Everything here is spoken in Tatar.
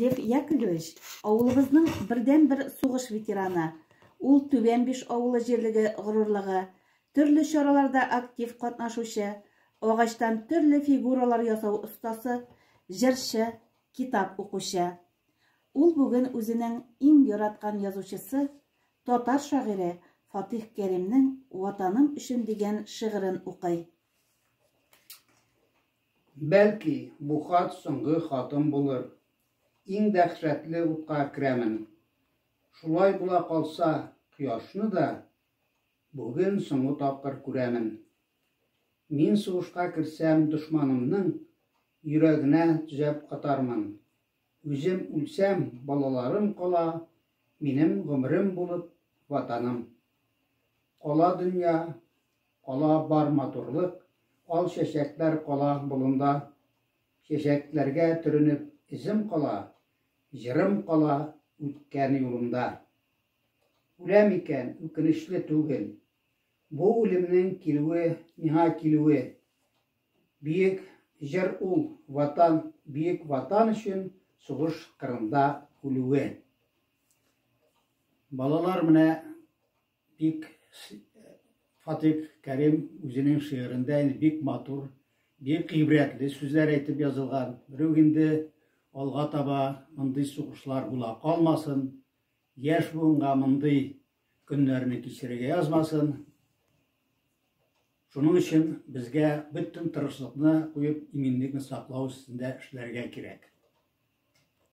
Лев Яковлевич авылыбызның бердәнбер сугыш ветераны. Ул Түбән Биш авылы җирлеге горурлыгы, төрле чараларда актив катнашучы, агачтан төрле фигуралар ясау остасы, җырчы, китап укучы. Ул бүген үзенең иң яраткан язучысы, татар шагыйре Фатих Кәримнең Ватаным өчен дигән шигырен укый. Бәлки, бу хат соңгы хатым булыр. Иң дәһшәтле утка керәмен. Шулай була калса, кояшны да бүген соңгы тапкыр күрәмен. Мин сугышка керсәм, дошманымның йөрәгенә төзәп атармын. Үзем үлсәм, балаларым кала, минем гомерем булып, Ватаным. Кала дөнья, Кала бар матурлык, ал чәчәкләр кала болында. Чәчәкләргә төренеп эзем кала, җырым кала үткән юлымда. Үләм икән, үкенечле түгел. Бу үлемнең килүе, миңа килүе. Бөек җыр ул, Ватан, бөек Ватан өчен сугыш кырында үлүе. Балалар менә Бик Фатих Кәрим үзенең шигырендә инде бик матур, бик гыйбрәтле сүзләр әйтеп язылган. Берүк инде алга таба мондый сугышлар була калмасын, яшь буынга мондый көннәрне кичерергә язмасын. Шуның өчен безгә бөтен тырышлыкны куеп иминлекне саклау өстендә эшләргә кирәк.